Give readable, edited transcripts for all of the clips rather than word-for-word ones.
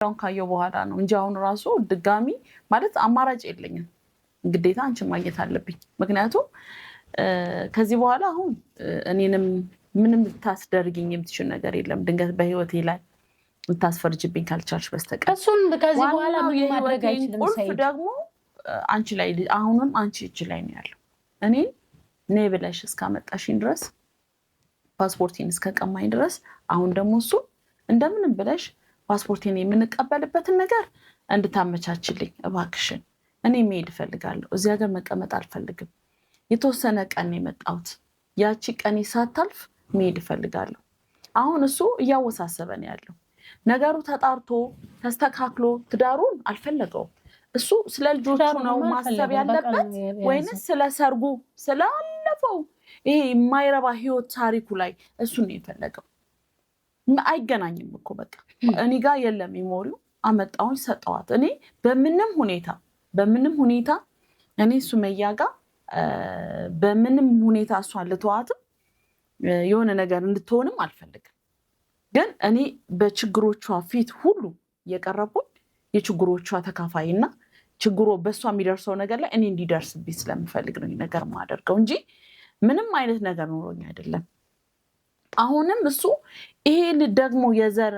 አሁን ካየው በኋላ ነው እንጂ አሁን ራሱ ድጋሚ ማለት አማራጭ የለኝም። ግዴታ አንቺን ማግኘት አለብኝ። ምክንያቱም ከዚህ በኋላ አሁን እኔንም ምንም ልታስደርግኝ የምትችል ነገር የለም። ድንገት በህይወቴ ላይ ልታስፈርጅብኝ ካልቻልሽ በስተቀር እሱን ከዚህ በኋላ ምንም ማድረግ አይችልም። ቁልፍ ደግሞ አንቺ ላይ አሁንም አንቺ እጅ ላይ ነው ያለው። እኔ ነይ ብለሽ እስካመጣሽኝ ድረስ፣ ፓስፖርቴን እስከቀማኝ ድረስ፣ አሁን ደግሞ እሱ እንደምንም ብለሽ ፓስፖርቴን የምንቀበልበትን ነገር እንድታመቻችልኝ እባክሽን። እኔ መሄድ እፈልጋለሁ። እዚህ ሀገር መቀመጥ አልፈልግም። የተወሰነ ቀን የመጣሁት፣ ያቺ ቀኔ ሳታልፍ መሄድ እፈልጋለሁ። አሁን እሱ እያወሳሰበ ነው ያለው ነገሩ። ተጣርቶ ተስተካክሎ ትዳሩን አልፈለገውም። እሱ ስለ ልጆቹ ነው ማሰብ ያለበት ወይንስ ስለ ሰርጉ፣ ስላለፈው ይሄ የማይረባ ህይወት ታሪኩ ላይ እሱን ነው የፈለገው? አይገናኝም እኮ። በቃ እኔ ጋር የለም memory ው። አመጣውን ሰጠዋት። እኔ በምንም ሁኔታ እኔ ሱመያ ጋር በምንም ሁኔታ እሷን ልተዋትም የሆነ ነገር እንድትሆንም አልፈልግም። ግን እኔ በችግሮቿ ፊት ሁሉ የቀረቡኝ የችግሮቿ ተካፋይና ችግሮ በእሷ የሚደርሰው ነገር ላይ እኔ እንዲደርስብኝ ስለምፈልግ ነው ነገር ማደርገው እንጂ ምንም አይነት ነገር ኖሮኝ አይደለም። አሁንም እሱ ይሄ ደግሞ የዘር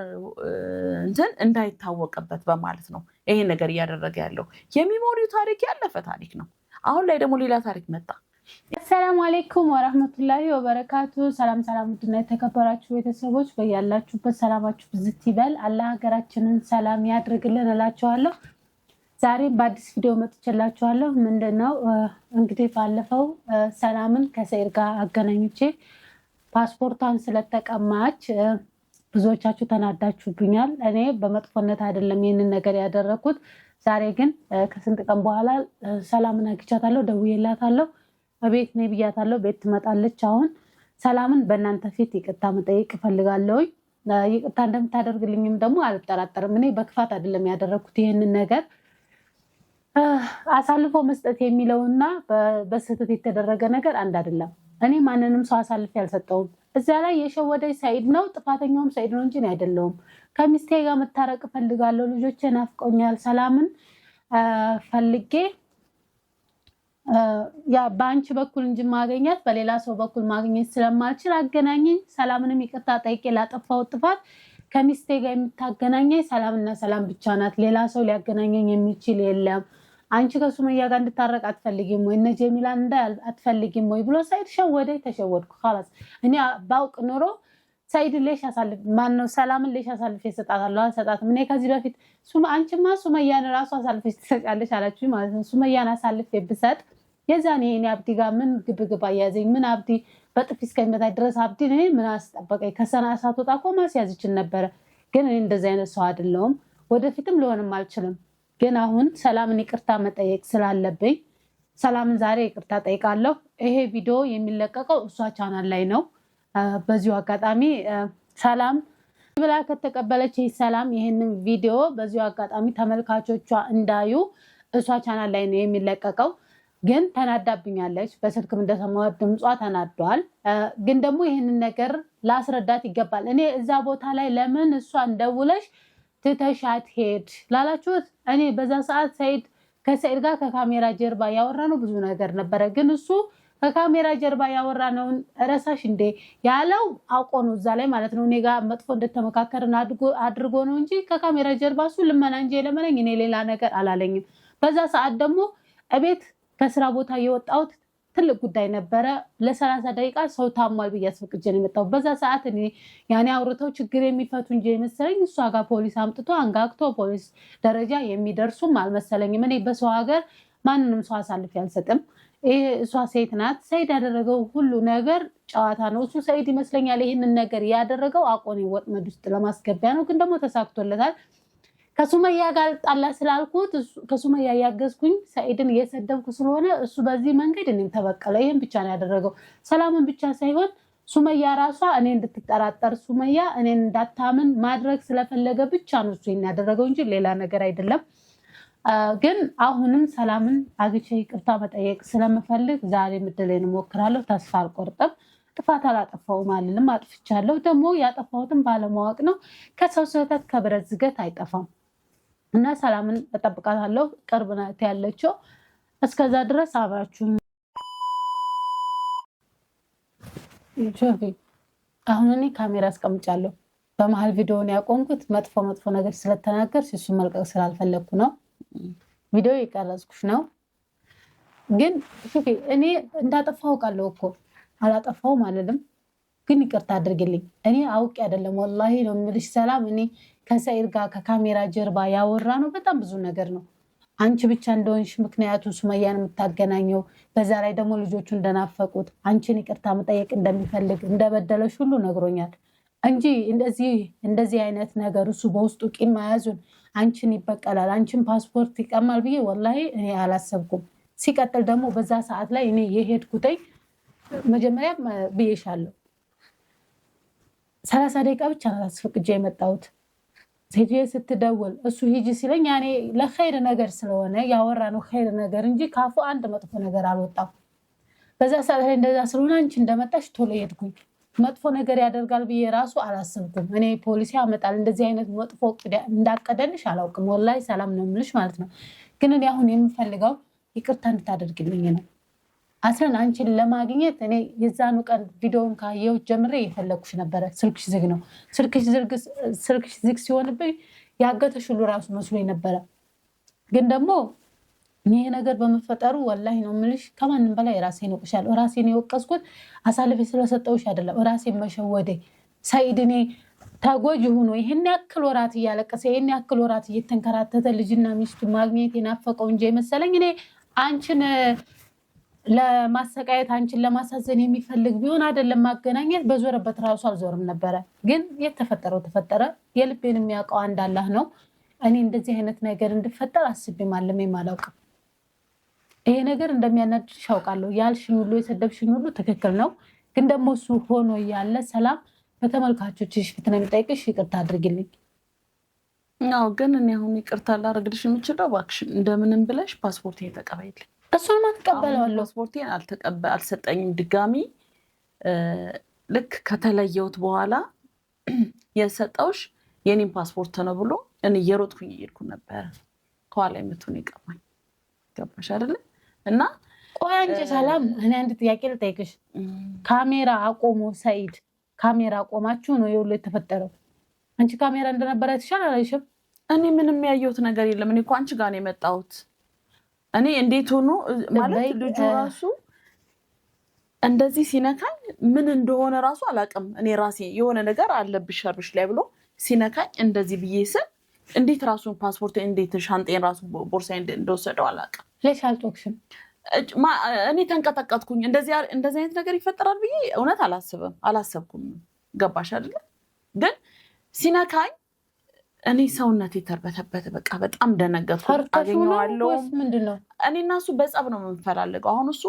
እንትን እንዳይታወቅበት በማለት ነው ይሄን ነገር እያደረገ ያለው። የ memory ው ታሪክ ያለፈ ታሪክ ነው። አሁን ላይ ደግሞ ሌላ ታሪክ መጣ። አሰላሙ አሌይኩም ወረህመቱላሂ ወበረካቱ። ሰላም ሰላም፣ ውድና የተከበራችሁ ቤተሰቦች፣ በያላችሁበት ሰላማችሁ ብዝት ይበል። አላህ ሀገራችንን ሰላም ያድርግልን እላችኋለሁ። ዛሬም በአዲስ ቪዲዮ መጥቼላችኋለሁ። ምንድነው እንግዲህ ባለፈው ሰላምን ከሰኢድ ጋር አገናኝቼ ፓስፖርቷን ስለተቀማች ብዙዎቻችሁ ተናዳችሁብኛል። እኔ በመጥፎነት አይደለም ይህንን ነገር ያደረኩት። ዛሬ ግን ከስንት ቀን በኋላ ሰላምን አግኝቻታለሁ፣ ደውዬላታለሁ፣ ቤት ነይ ብያታለሁ። ቤት ትመጣለች። አሁን ሰላምን በእናንተ ፊት ይቅርታ መጠየቅ እፈልጋለሁኝ። ይቅርታ እንደምታደርግልኝም ደግሞ አልጠራጠርም። እኔ በክፋት አይደለም ያደረኩት ይህንን ነገር። አሳልፎ መስጠት የሚለውና በስህተት የተደረገ ነገር አንድ አይደለም። እኔ ማንንም ሰው አሳልፌ አልሰጠውም። እዚያ ላይ የሸወደኝ ሰኢድ ነው፣ ጥፋተኛውም ሰኢድ ነው እንጂ እኔ አይደለሁም። ከሚስቴ ጋር መታረቅ እፈልጋለሁ። ልጆቼ ናፍቆኛል። ሰላምን ፈልጌ ያ በአንቺ በኩል እንጂ ማገኛት በሌላ ሰው በኩል ማግኘት ስለማልችል አገናኘኝ። ሰላምንም ይቅርታ ጠይቄ ላጠፋው ጥፋት ከሚስቴ ጋር የምታገናኘኝ ሰላምና ሰላም ብቻ ናት። ሌላ ሰው ሊያገናኘኝ የሚችል የለም። አንቺ ከሱመያ ጋር እንድታረቅ አትፈልጊም ወይ? እነ ጀሚላን እንዳ አትፈልጊም ወይ ብሎ ሰኢድ ሸወደኝ። ተሸወድኩ። خلاص እኔ ባውቅ ኖሮ ሰኢድ ليش አሳልፍ ማነው ሰላምን ليش አሳልፌ እሰጣታለሁ? አልሰጣትም። እኔ ከዚህ በፊት አንቺማ ሱመያን ራሱ አሳልፈሽ ትሰጫለሽ አላችሁ ማለት ነው። ሱመያን አሳልፌ ብሰጥ የዛኔ እኔ አብዲ ጋር ምን ግብግብ አያዘኝ? ምን አብዲ በጥፊ እስከሚመታ ድረስ አብዲ እኔ ምን አስጠበቀኝ? ከሰና ሳትወጣ እኮ ማስያዝ ይችል ነበረ። ግን እኔ እንደዚህ አይነት ሰው አይደለሁም፣ ወደፊትም ልሆንም አልችልም። ግን አሁን ሰላምን ይቅርታ መጠየቅ ስላለብኝ ሰላምን ዛሬ ይቅርታ ጠይቃለሁ። ይሄ ቪዲዮ የሚለቀቀው እሷ ቻናል ላይ ነው። በዚሁ አጋጣሚ ሰላም ብላ ከተቀበለች ሰላም ይህንን ቪዲዮ በዚሁ አጋጣሚ ተመልካቾቿ እንዳዩ እሷ ቻናል ላይ ነው የሚለቀቀው። ግን ተናዳብኛለች። በስልክም እንደሰማሁት ድምጿ ተናዷል። ግን ደግሞ ይህንን ነገር ላስረዳት ይገባል። እኔ እዛ ቦታ ላይ ለምን እሷ እንደውለሽ ትተሻት ሄድ ላላችሁት፣ እኔ በዛ ሰዓት ሰኢድ ከሰኢድ ጋር ከካሜራ ጀርባ ያወራነው ብዙ ነገር ነበረ። ግን እሱ ከካሜራ ጀርባ ያወራነውን ረሳሽ እንዴ ያለው አውቆ ነው እዛ ላይ ማለት ነው። እኔ ጋር መጥፎ እንደተመካከርን አድርጎ ነው እንጂ ከካሜራ ጀርባ እሱ ልመና እንጂ የለመነኝ እኔ ሌላ ነገር አላለኝም። በዛ ሰዓት ደግሞ እቤት ከስራ ቦታ የወጣሁት ትልቅ ጉዳይ ነበረ። ለ30 ደቂቃ ሰው ታሟል ብዬ አስፈቅጄ ነው የመጣሁት። በዛ ሰዓት እኔ ያኔ አውርተው ችግር የሚፈቱ እንጂ የመሰለኝ እሷ ጋር ፖሊስ አምጥቶ አንጋግቶ ፖሊስ ደረጃ የሚደርሱም አልመሰለኝም። እኔ በሰው ሀገር ማንንም ሰው አሳልፌ አልሰጥም። ይሄ እሷ ሴት ናት። ሰኢድ ያደረገው ሁሉ ነገር ጨዋታ ነው። እሱ ሰኢድ ይመስለኛል ይህንን ነገር ያደረገው አቆኔ ወጥመድ ውስጥ ለማስገቢያ ነው። ግን ደግሞ ተሳክቶለታል። ከሱመያ ጋር ጣላ ስላልኩት ከሱመያ እያገዝኩኝ ሰኢድን እየሰደብኩ ስለሆነ እሱ በዚህ መንገድ እኔም ተበቀለ። ይህን ብቻ ነው ያደረገው። ሰላምን ብቻ ሳይሆን ሱመያ ራሷ እኔ እንድትጠራጠር፣ ሱመያ እኔን እንዳታምን ማድረግ ስለፈለገ ብቻ ነው እሱ ይህን ያደረገው እንጂ ሌላ ነገር አይደለም። ግን አሁንም ሰላምን አግቼ ይቅርታ መጠየቅ ስለምፈልግ ዛሬ ምድሌን እሞክራለሁ። ተስፋ አልቆርጥም። ጥፋት አላጠፋውም አልልም፣ አጥፍቻለሁ። ደግሞ ያጠፋሁትም ባለማወቅ ነው። ከሰው ስህተት ከብረት ዝገት አይጠፋም። እና ሰላምን እጠብቃታለሁ። ቅርብ ናት ያለችው። እስከዛ ድረስ አብራችሁ አሁን እኔ ካሜራ አስቀምጫለሁ። በመሀል ቪዲዮውን ያቆምኩት መጥፎ መጥፎ ነገር ስለተናገር እሱን መልቀቅ ስላልፈለግኩ ነው። ቪዲዮ የቀረጽኩሽ ነው። ግን እኔ እንዳጠፋሁ አውቃለሁ እኮ አላጠፋሁም አልልም። ግን ይቅርታ አድርግልኝ። እኔ አውቄ አይደለም ወላሂ ነው የምልሽ ሰላም። እኔ ከሰኢድ ጋር ከካሜራ ጀርባ ያወራ ነው በጣም ብዙ ነገር ነው። አንቺ ብቻ እንደሆንሽ ምክንያቱ ሱመያን የምታገናኘው በዛ ላይ ደግሞ ልጆቹ እንደናፈቁት አንቺን ይቅርታ መጠየቅ እንደሚፈልግ እንደበደለሽ ሁሉ ነግሮኛል እንጂ እንደዚህ አይነት ነገር እሱ በውስጡ ቂም መያዙን አንቺን ይበቀላል፣ አንቺን ፓስፖርት ይቀማል ብዬ ወላሂ እኔ አላሰብኩም። ሲቀጥል ደግሞ በዛ ሰዓት ላይ እኔ የሄድኩትኝ መጀመሪያም ብዬሻለሁ፣ 30 ደቂቃ ብቻ ናት አስፈቅጄ የመጣሁት። ሴትዬ ስትደውል እሱ ሂጂ ሲለኝ ያኔ ለኸይር ነገር ስለሆነ ያወራነው ኸይር ነገር እንጂ ካፉ አንድ መጥፎ ነገር አልወጣም። በዛ ሰዓት ላይ እንደዛ ስለሆነ አንቺ እንደመጣሽ ቶሎ ሄድኩኝ። መጥፎ ነገር ያደርጋል ብዬ ራሱ አላሰብኩም። እኔ ፖሊሲ ያመጣል እንደዚህ አይነት መጥፎ እንዳቀደልሽ አላውቅም። ወላሂ ሰላም ነው የምልሽ ማለት ነው። ግን እኔ አሁን የምፈልገው ይቅርታ እንድታደርግልኝ ነው። አስረን አንቺን ለማግኘት እኔ የዛኑ ቀን ቪዲዮውን ካየሁት ጀምሬ እየፈለግኩሽ ነበረ። ስልክሽ ዝግ ነው። ስልክሽ ዝግ ሲሆንብኝ ያገተሽ ሁሉ ራሱ መስሎኝ ነበረ። ግን ደግሞ ይሄ ነገር በመፈጠሩ ወላሂ ነው የምልሽ ከማንም በላይ ራሴን ወቅሻለሁ። ራሴን የወቀስኩት አሳልፌ ስለሰጠሁሽ አይደለም፣ ራሴን መሸወዴ። ሰኢድ እኔ ተጎጂ ሆኖ ይህን ያክል ወራት እያለቀሰ ይህን ያክል ወራት እየተንከራተተ ልጅና ሚስቱ ማግኘት የናፈቀው እንጂ የመሰለኝ እኔ አንቺን ለማሰቃየት አንቺን ለማሳዘን የሚፈልግ ቢሆን አይደለም ማገናኘት በዞረበት ራሱ አልዞርም ነበረ። ግን የተፈጠረው ተፈጠረ። የልቤን የሚያውቀው አንድ አላህ ነው። እኔ እንደዚህ አይነት ነገር እንድፈጠር አስቤም አልሜም አላውቅም። ይሄ ነገር እንደሚያናድድሽ አውቃለሁ። ያልሽኝ ሁሉ የሰደብሽኝ ሁሉ ትክክል ነው። ግን ደግሞ እሱ ሆኖ እያለ ሰላም በተመልካቾችሽ ፊት ነው የሚጠይቅሽ። ይቅርታ አድርጊልኝ። አዎ፣ ግን እኔ አሁን ይቅርታ ላደርግልሽ የምችለው እባክሽን እንደምንም ብለሽ ፓስፖርት ተቀበይልኝ። እሱንማ ትቀበለዋለሁ። ፓስፖርቴን አልሰጠኝም። ድጋሚ ልክ ከተለየሁት በኋላ የሰጠውሽ የኔን ፓስፖርት ነው ብሎ እኔ እየሮጥኩኝ እየሄድኩ ነበረ። ከኋላ የምትሆን ይቀማኝ። ገባሽ አይደለ? እና ቆይ አንቺ ሰላም፣ እኔ አንድ ጥያቄ ልጠይቅሽ። ካሜራ አቆሞ ሰኢድ ካሜራ አቆማችሁ ነው የሁሉ የተፈጠረው? አንቺ ካሜራ እንደነበረ ትሻል አላይሽም? እኔ ምንም ያየሁት ነገር የለም። እኔ እኮ አንቺ ጋር ነው የመጣሁት። እኔ እንዴት ሆኖ ማለት ልጁ ራሱ እንደዚህ ሲነካኝ ምን እንደሆነ ራሱ አላውቅም። እኔ ራሴ የሆነ ነገር አለብሽ ሸርብሽ ላይ ብሎ ሲነካኝ እንደዚህ ብዬ ስል እንዴት ራሱን ፓስፖርት እንዴት ሻንጤን ራሱ ቦርሳ እንደወሰደው አላውቅም። ليش አልጮክሽም? እኔ ተንቀጠቀጥኩኝ። እንደዚህ አይነት ነገር ይፈጠራል ብዬ እውነት አላስብም አላሰብኩም። ገባሽ አይደለ? ግን ሲነካኝ እኔ ሰውነት የተርበተበተ በቃ በጣም ደነገጥኩ። አገኘዋለሁ። እኔ እና እሱ በጸብ ነው የምንፈላለገው። አሁን እሱ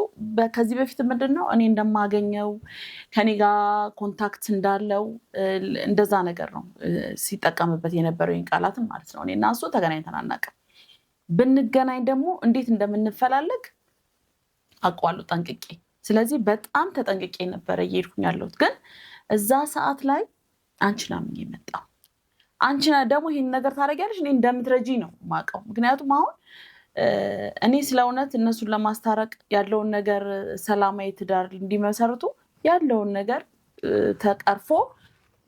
ከዚህ በፊት ምንድን ነው እኔ እንደማገኘው ከኔ ጋር contact እንዳለው እንደዛ ነገር ነው ሲጠቀምበት የነበረው ቃላትን ማለት ነው። እኔ እና እሱ ተገናኝተን አናውቅም። ብንገናኝ ደግሞ እንዴት እንደምንፈላለግ አውቀዋለሁ ጠንቅቄ። ስለዚህ በጣም ተጠንቅቄ ነበረ እየሄድኩኝ ያለሁት። ግን እዛ ሰዓት ላይ አንቺን አምኜ መጣሁ። አንቺ ደግሞ ይህን ነገር ታደርጊያለሽ፣ እኔ እንደምትረጂ ነው የማውቀው። ምክንያቱም አሁን እኔ ስለ እውነት እነሱን ለማስታረቅ ያለውን ነገር ሰላማዊ ትዳር እንዲመሰርቱ ያለውን ነገር ተቀርፎ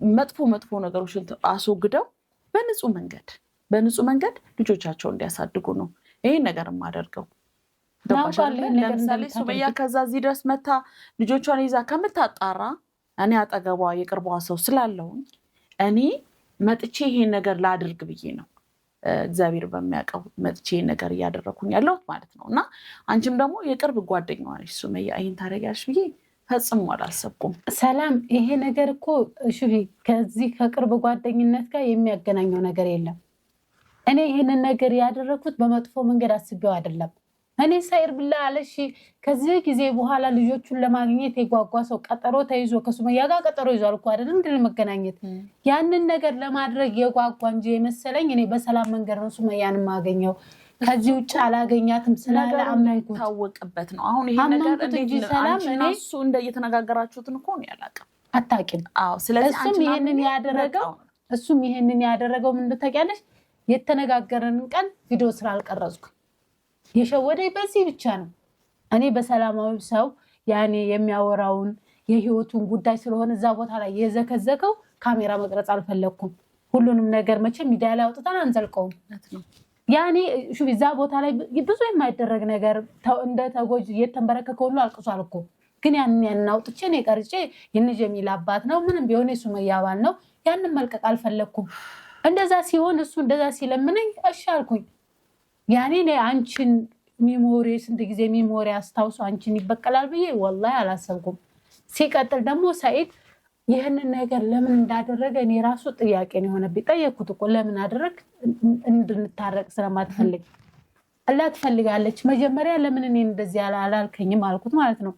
መጥፎ መጥፎ ነገሮችን አስወግደው በንጹህ መንገድ በንጹህ መንገድ ልጆቻቸው እንዲያሳድጉ ነው ይሄን ነገር የማደርገው። ለምሳሌ ሱመያ ከዛ እዚህ ድረስ መታ ልጆቿን ይዛ ከምታጣራ እኔ አጠገቧ የቅርቧ ሰው ስላለውኝ እኔ መጥቼ ይሄን ነገር ላድርግ ብዬ ነው እግዚአብሔር በሚያውቀው መጥቼ ይሄን ነገር እያደረግኩኝ ያለሁት ማለት ነው። እና አንቺም ደግሞ የቅርብ ጓደኛዋ ነሽ ሱመያ፣ ይሄን ታደርጊያለሽ ብዬ ፈጽሞ አላሰብኩም። ሰላም፣ ይሄ ነገር እኮ እሺ፣ ከዚህ ከቅርብ ጓደኝነት ጋር የሚያገናኘው ነገር የለም። እኔ ይህንን ነገር ያደረግኩት በመጥፎ መንገድ አስቤው አይደለም። እኔ ሰይር ብላ አለሽ። ከዚህ ጊዜ በኋላ ልጆቹን ለማግኘት የጓጓ ሰው ቀጠሮ ተይዞ ከሱመያ ጋር ቀጠሮ ይዟል እኮ አይደለም እንደ ለመገናኘት ያንን ነገር ለማድረግ የጓጓ እንጂ የመሰለኝ እኔ በሰላም መንገድ ነው ሱመያን የማገኘው፣ ከዚህ ውጭ አላገኛትም ስላለ አመንኩት። ታወቅበት ነው አሁን ይሄ ነገር እንጂ ሰላም እኔ እሱ እንደ እየተነጋገራችሁትን እኮ ነው ያላቅም አታውቂም። አዎ፣ ስለዚህ እሱም ይሄንን ያደረገው እሱም ይሄንን ያደረገው ምን ታውቂያለሽ? የተነጋገረንን ቀን ቪዲዮ ስላልቀረጽኩ የሸወደኝ በዚህ ብቻ ነው። እኔ በሰላማዊ ሰው ያኔ የሚያወራውን የህይወቱን ጉዳይ ስለሆነ እዛ ቦታ ላይ የዘከዘከው ካሜራ መቅረጽ አልፈለግኩም። ሁሉንም ነገር መቼም ሚዲያ ላይ አውጥተን አንዘልቀውም። ያኔ እዛ ቦታ ላይ ብዙ የማይደረግ ነገር እንደ ተጎጂ እየተንበረከከ ሁሉ አልቅሷል እኮ። ግን ያንን ያንን አውጥቼ እኔ ቀርጬ የእነ ጀሚል አባት ነው፣ ምንም ቢሆን የሱመያ አባል ነው። ያንን መልቀቅ አልፈለግኩም። እንደዛ ሲሆን እሱ እንደዛ ሲለምነኝ እሺ አልኩኝ። ያኔ አንቺን memory ስንት ጊዜ memory አስታውሶ አንቺን ይበቀላል ብዬ ወላሂ አላሰብኩም። ሲቀጥል ደግሞ ሰኢድ ይህንን ነገር ለምን እንዳደረገ እኔ ራሱ ጥያቄ ነው የሆነብኝ። ጠየቅኩት እኮ ለምን አደረግ፣ እንድንታረቅ ስለማትፈልግ እላ ትፈልጋለች። መጀመሪያ ለምን እኔ እንደዚህ አላልከኝም አልኩት ማለት ነው።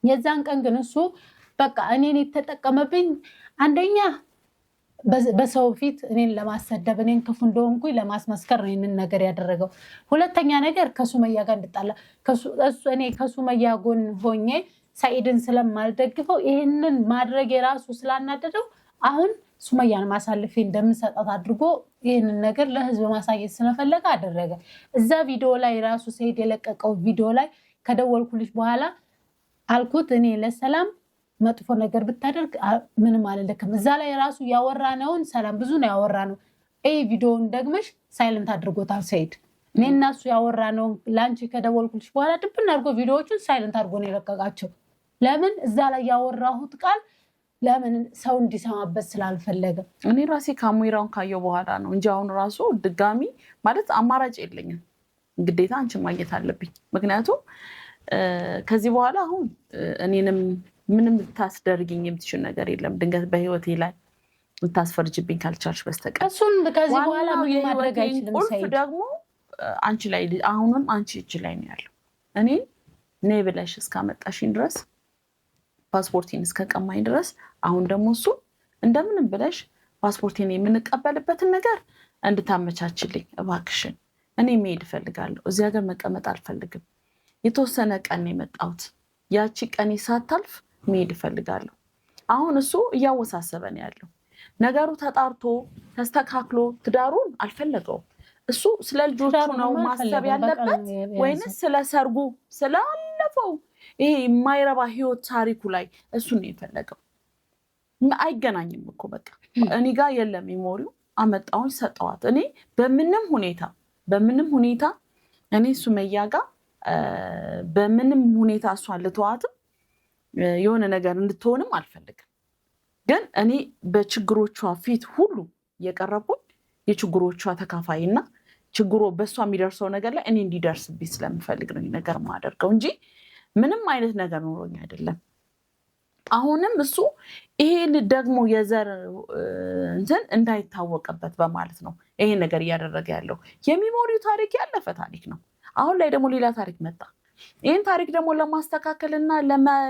የዛን ቀን ግን እሱ በቃ እኔን የተጠቀመብኝ አንደኛ በሰው ፊት እኔን ለማሰደብ እኔን ክፉ እንደሆንኩኝ ለማስመስከር ነው ይህንን ነገር ያደረገው። ሁለተኛ ነገር ከሱመያ ጋር እንድጣላ እኔ ከሱመያ ጎን ሆኜ ሰኢድን ስለማልደግፈው ይህንን ማድረግ የራሱ ስላናደደው አሁን ሱመያን ማሳልፌ እንደምሰጣት አድርጎ ይህንን ነገር ለህዝብ ማሳየት ስለፈለገ አደረገ። እዛ ቪዲዮ ላይ ራሱ ሰኢድ የለቀቀው ቪዲዮ ላይ ከደወልኩልሽ በኋላ አልኩት እኔ ለሰላም መጥፎ ነገር ብታደርግ ምንም አልልክም። እዛ ላይ ራሱ ያወራነውን ሰላም ብዙ ነው ያወራነው። ይህ ቪዲዮውን ደግመሽ silent አድርጎታል ሰኢድ። እኔ እና እሱ ያወራነውን ለአንቺ ከደወልኩልሽ በኋላ ድብን አድርጎ ቪዲዮዎቹን silent አድርጎ ነው የለቀቃቸው። ለምን እዛ ላይ ያወራሁት ቃል ለምን ሰው እንዲሰማበት ስላልፈለገ። እኔ ራሴ ካሜራውን ካየው በኋላ ነው እንጂ አሁን ራሱ ድጋሚ ማለት አማራጭ የለኝም። ግዴታ አንቺን ማግኘት አለብኝ። ምክንያቱም ከዚህ በኋላ አሁን እኔንም ምንም ልታስደርግኝ የምትችል ነገር የለም። ድንገት በህይወቴ ላይ ልታስፈርጅብኝ ካልቻልሽ በስተቀር እሱን ከዚህ በኋላ ምንም ማድረግ አይችልም። ቁልፍ ደግሞ አንቺ ላይ አሁንም አንቺ እጅ ላይ ነው ያለው። እኔ ነይ ብለሽ እስካመጣሽኝ ድረስ ፓስፖርቴን እስከቀማኝ ድረስ አሁን ደግሞ እሱ እንደምንም ብለሽ ፓስፖርቴን የምንቀበልበትን ነገር እንድታመቻችልኝ እባክሽን። እኔ መሄድ እፈልጋለሁ። እዚህ ሀገር መቀመጥ አልፈልግም። የተወሰነ ቀን ነው የመጣሁት። ያቺ ቀኔ ሳታልፍ መሄድ እፈልጋለሁ። አሁን እሱ እያወሳሰበ ነው ያለው ነገሩ። ተጣርቶ ተስተካክሎ ትዳሩን አልፈለገውም። እሱ ስለ ልጆቹ ነው ማሰብ ያለበት ወይንስ ስለ ሰርጉ ስላለፈው ይሄ የማይረባ ህይወት ታሪኩ ላይ እሱን ነው የፈለገው? አይገናኝም እኮ በቃ እኔ ጋ የለም memory ው። አመጣውን ሰጠዋት። እኔ በምንም ሁኔታ በምንም ሁኔታ እኔ ሱመያ ጋ በምንም ሁኔታ እሷን ልተዋትም የሆነ ነገር እንድትሆንም አልፈልግም። ግን እኔ በችግሮቿ ፊት ሁሉ የቀረብኩኝ የችግሮቿ ተካፋይና ችግሮ በእሷ የሚደርሰው ነገር ላይ እኔ እንዲደርስብኝ ስለምፈልግ ነው ነገር ማደርገው እንጂ ምንም አይነት ነገር ኖሮኝ አይደለም። አሁንም እሱ ይሄን ደግሞ የዘር እንትን እንዳይታወቅበት በማለት ነው ይሄን ነገር እያደረገ ያለው። የ memory ው ታሪክ ያለፈ ታሪክ ነው። አሁን ላይ ደግሞ ሌላ ታሪክ መጣ። ይህን ታሪክ ደግሞ ለማስተካከል እና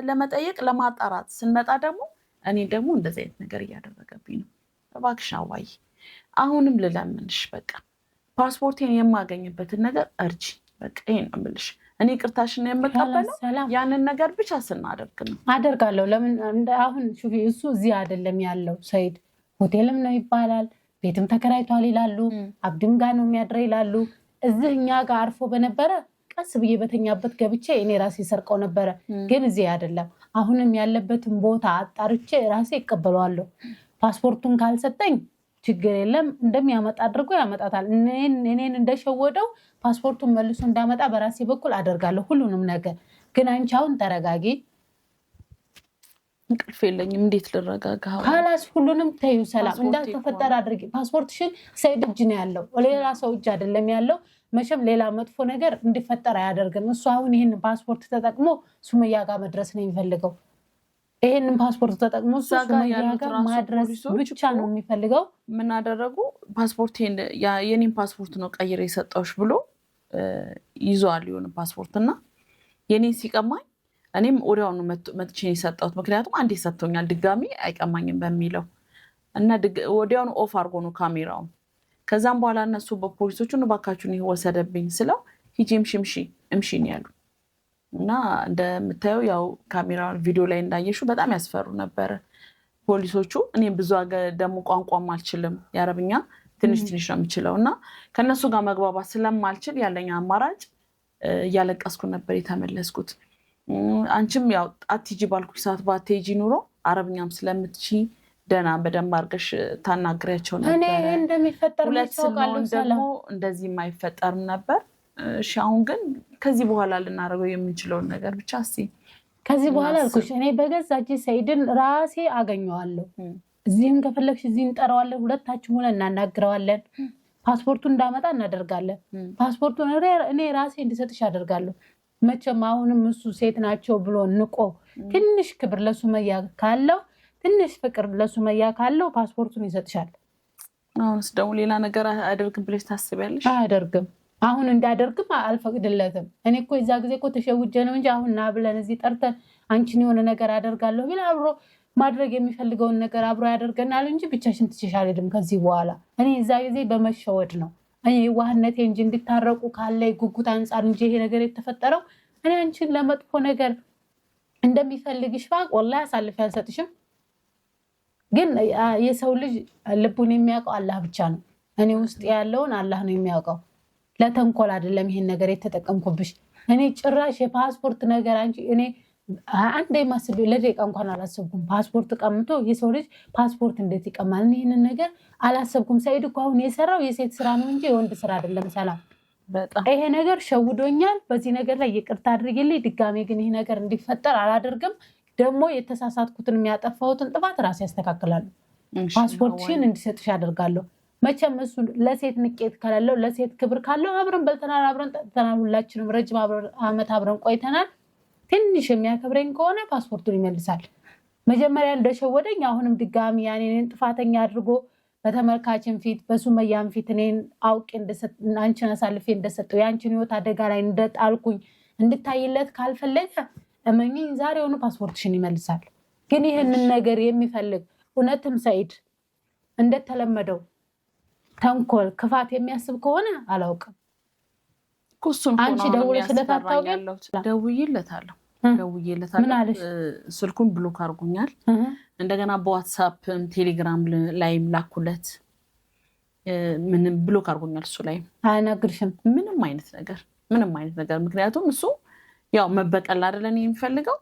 ለመጠየቅ ለማጣራት ስንመጣ ደግሞ እኔ ደግሞ እንደዚህ አይነት ነገር እያደረገብኝ ነው። እባክሽ አዋይ፣ አሁንም ልለምንሽ፣ በቃ ፓስፖርቴን የማገኝበትን ነገር እርጂ። በቃ ይሄን ነው የምልሽ። እኔ ይቅርታሽን የምቀበለው ያንን ነገር ብቻ ስናደርግ ነው። አደርጋለሁ። ለምን አሁን ሹፊ እሱ እዚህ አይደለም ያለው፣ ሰይድ ሆቴልም ነው ይባላል፣ ቤትም ተከራይቷል ይላሉ፣ አብድም ጋር ነው የሚያድረው ይላሉ። እዚህ እኛ ጋር አርፎ በነበረ ቀስ ብዬ በተኛበት ገብቼ እኔ ራሴ ሰርቀው ነበረ። ግን እዚህ አይደለም። አሁንም ያለበትን ቦታ አጣርቼ ራሴ ይቀበለዋለሁ። ፓስፖርቱን ካልሰጠኝ ችግር የለም እንደሚያመጣ አድርጎ ያመጣታል። እኔን እንደሸወደው ፓስፖርቱን መልሶ እንዳመጣ በራሴ በኩል አደርጋለሁ ሁሉንም ነገር። ግን አንቺ አሁን ተረጋጊ። እንቅልፍ የለኝም። እንዴት ልረጋጋ? خلاص ሁሉንም ተዩ፣ ሰላም እንዳልተፈጠረ አድርጊ። ፓስፖርትሽን ሰይድ እጅ ነው ያለው፣ ሌላ ሰው እጅ አይደለም ያለው። መቼም ሌላ መጥፎ ነገር እንዲፈጠር አያደርግም። እሱ አሁን ይህን ፓስፖርት ተጠቅሞ ሱመያ ጋር መድረስ ነው የሚፈልገው። ይሄንን ፓስፖርት ተጠቅሞ ሱመያ ጋር ማድረስ ብቻ ነው የሚፈልገው። ምን አደረጉ? ፓስፖርት የኔን ፓስፖርት ነው ቀይሬ የሰጠሁሽ ብሎ ይዟል የሆነ ፓስፖርት እና የኔን ሲቀማኝ እኔም ወዲያውኑ መጥቼ የሰጠሁት፣ ምክንያቱም አንዴ ሰጥቶኛል ድጋሚ አይቀማኝም በሚለው እና ወዲያውኑ off አድርጎ ነው ካሜራውን። ከዛም በኋላ እነሱ በፖሊሶቹ እባካችሁን ይህ ወሰደብኝ ስለው ሂጂ እምሺ እምሺ እምሺ ነው ያሉ። እና እንደምታየው ያው ካሜራ ቪዲዮ ላይ እንዳየሹ በጣም ያስፈሩ ነበረ ፖሊሶቹ። እኔም ብዙ ደግሞ ቋንቋም አልችልም የአረብኛ ትንሽ ትንሽ ነው የምችለው እና ከእነሱ ጋር መግባባት ስለማልችል ያለኝ አማራጭ እያለቀስኩ ነበር የተመለስኩት። አንቺም ያው አትሂጂ ባልኩሽ ሰዓት ባትሄጂ ኑሮ አረብኛም ስለምትችይ ደህና በደንብ አድርገሽ ታናግሪያቸው ነበረ። እንደሚፈጠር ሁለት ስንሆን ደግሞ እንደዚህ የማይፈጠርም ነበር። እሺ አሁን ግን ከዚህ በኋላ ልናደርገው የምንችለውን ነገር ብቻ እስኪ ከዚህ በኋላ አልኩሽ እኔ በገዛ እጄ ሰኢድን ራሴ አገኘዋለሁ። እዚህም ከፈለግሽ እዚህ እንጠራዋለን። ሁለታችን ሆነን እናናግረዋለን። ፓስፖርቱን እንዳመጣ እናደርጋለን። ፓስፖርቱን እኔ ራሴ እንድሰጥሽ አደርጋለሁ። መቼም አሁንም እሱ ሴት ናቸው ብሎ ንቆ ትንሽ ክብር ለሱመያ ካለው ትንሽ ፍቅር ለሱመያ ካለው ፓስፖርቱን ይሰጥሻል። አሁንስ ደግሞ ሌላ ነገር አያደርግም ብለሽ ታስቢያለሽ? አያደርግም። አሁን እንዳደርግም አልፈቅድለትም። እኔ እኮ የዛ ጊዜ እኮ ተሸውጀ ነው እንጂ አሁን ና ብለን እዚህ ጠርተን አንቺን የሆነ ነገር አደርጋለሁ ቢል አብሮ ማድረግ የሚፈልገውን ነገር አብሮ ያደርገናል እንጂ ብቻሽን ትችሽ አልሄድም ከዚህ በኋላ። እኔ የዛ ጊዜ በመሸወድ ነው እኔ የዋህነቴ እንጂ እንዲታረቁ ካለ ጉጉት አንጻር እንጂ ይሄ ነገር የተፈጠረው እኔ አንቺን ለመጥፎ ነገር እንደሚፈልግሽ ባቅ ወላሂ አሳልፌ አልሰጥሽም። ግን የሰው ልጅ ልቡን የሚያውቀው አላህ ብቻ ነው። እኔ ውስጥ ያለውን አላህ ነው የሚያውቀው። ለተንኮል አይደለም ይሄን ነገር የተጠቀምኩብሽ። እኔ ጭራሽ የፓስፖርት ነገር አንቺ እኔ አንዴ ማስብ ለደቂቃ እንኳን አላሰብኩም። ፓስፖርት ቀምቶ የሰው ልጅ ፓስፖርት እንዴት ይቀማል? እኔ ይህንን ነገር አላሰብኩም። ሰኢድ እኮ አሁን የሰራው የሴት ስራ ነው እንጂ የወንድ ስራ አይደለም። ሰላም፣ ይሄ ነገር ሸውዶኛል። በዚህ ነገር ላይ ይቅርታ አድርጊልኝ። ድጋሜ ግን ይሄ ነገር እንዲፈጠር አላደርግም። ደግሞ የተሳሳትኩትን የሚያጠፋሁትን ጥፋት ራሴ ያስተካክላሉ። ፓስፖርትሽን እንዲሰጥሽ አደርጋለሁ። መቼም እሱ ለሴት ንቄት ከሌለው ለሴት ክብር ካለው አብረን በልተናል፣ አብረን ጠጥተናል፣ ሁላችንም ረጅም ዓመት አብረን ቆይተናል። ትንሽ የሚያከብረኝ ከሆነ ፓስፖርቱን ይመልሳል። መጀመሪያ እንደሸወደኝ አሁንም ድጋሚ ያኔን ጥፋተኛ አድርጎ በተመልካችን ፊት በሱመያም ፊት እኔን አውቄ አንቺን አሳልፌ እንደሰጠው የአንቺን ሕይወት አደጋ ላይ እንደጣልኩኝ እንድታይለት ካልፈለገ እመኚኝ ዛሬውኑ ፓስፖርትሽን ይመልሳል። ግን ይህንን ነገር የሚፈልግ እውነትም ሰኢድ እንደተለመደው ተንኮል፣ ክፋት የሚያስብ ከሆነ አላውቅም። አንቺ ደውለሽለት አታውቂም? ደውዬለታለሁ ደውዬለታለሁ። ስልኩን block አድርጎኛል። እንደገና በዋትሳፕ ቴሌግራም ላይም ላኩለት። ምንም block አድርጎኛል። እሱ ላይም አያናግርሽም ምንም አይነት ነገር ምንም አይነት ነገር። ምክንያቱም እሱ ያው መበቀል አይደለን የሚፈልገው፣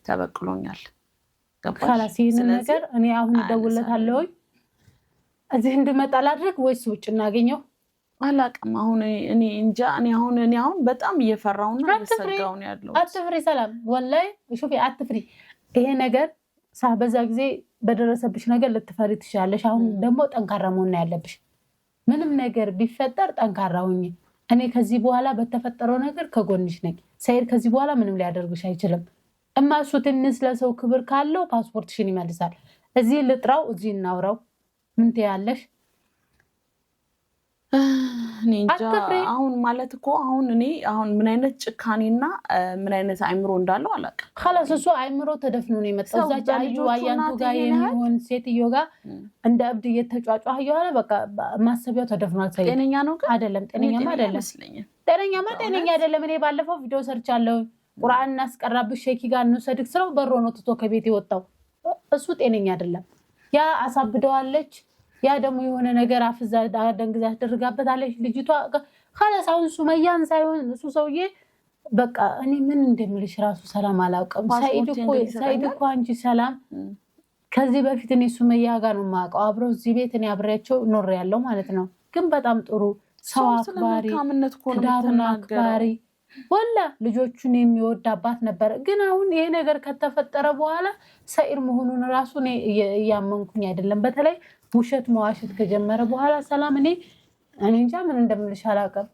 ተበቅሎኛል። ገባሽ? ይህንን ነገር እኔ አሁን እደውልለታለሁኝ። እዚህ እንድመጣ ላድርግ ወይስ ውጭ እናገኘው? አላውቅም። አሁን እኔ እንጃ። እኔ አሁን በጣም እየፈራሁና እየሰጋሁ ነው ያለሁት። አትፍሪ ሰላም፣ ወላሂ ሹፊ አትፍሪ። ይሄ ነገር በዛ ጊዜ በደረሰብሽ ነገር ልትፈሪ ትችላለሽ። አሁን ደግሞ ጠንካራ መሆን ያለብሽ። ምንም ነገር ቢፈጠር ጠንካራ ሁኚ። እኔ ከዚህ በኋላ በተፈጠረው ነገር ከጎንሽ ነኝ። ሰኢድ ከዚህ በኋላ ምንም ሊያደርግሽ አይችልም። እማ እሱ ትንሽ ለሰው ክብር ካለው ፓስፖርትሽን ይመልሳል። እዚህ ልጥራው፣ እዚህ እናውራው። ምን ትያለሽ? እኔ እንጃ። አሁን ማለት እኮ አሁን እኔ አሁን ምን አይነት ጭካኔና ምን አይነት አይምሮ እንዳለው አላውቅም። خلاص እሱ አይምሮ ተደፍኖ ነው የመጣው። እዛች አዩ አያንቱ ጋር የሚሆን ሴትዮ ጋር እንደ እብድ እየተጫጫ እየዋለ በቃ ማሰቢያው ተደፍኗል። ጤነኛ ነው ግን አይደለም። ጤነኛማ አይደለም። ጤነኛማ ጤነኛ አይደለም። እኔ ባለፈው ቪዲዮ ሰርቻለሁ። ቁርአን እናስቀራብሽ ሼኪ ጋር እንውሰድክ ስለው በሮ ነው ትቶ ከቤት የወጣው። እሱ ጤነኛ አይደለም። ያ አሳብደዋለች። ያ ደግሞ የሆነ ነገር አፍዛ ደንግዛ ያስደርጋበታለች ልጅቷ። خلاص አሁን ሱመያን ሳይሆን እሱ ሰውዬ በቃ እኔ ምን እንደምልሽ ራሱ ሰላም አላውቅም። ሰኢድ እኮ አንቺ ሰላም ከዚህ በፊት እኔ ሱመያ ጋር ነው የማውቀው። አብረው እዚህ ቤት እኔ አብሬያቸው ኖሬያለሁ ማለት ነው። ግን በጣም ጥሩ ሰው አክባሪ፣ ትዳሩን አክባሪ ወላ ልጆቹን የሚወድ አባት ነበረ። ግን አሁን ይሄ ነገር ከተፈጠረ በኋላ ሰኢድ መሆኑን ራሱ እኔ እያመንኩኝ አይደለም። በተለይ ውሸት መዋሸት ከጀመረ በኋላ ሰላም እኔ እኔ እንጃ ምን እንደምልሽ አላውቅም።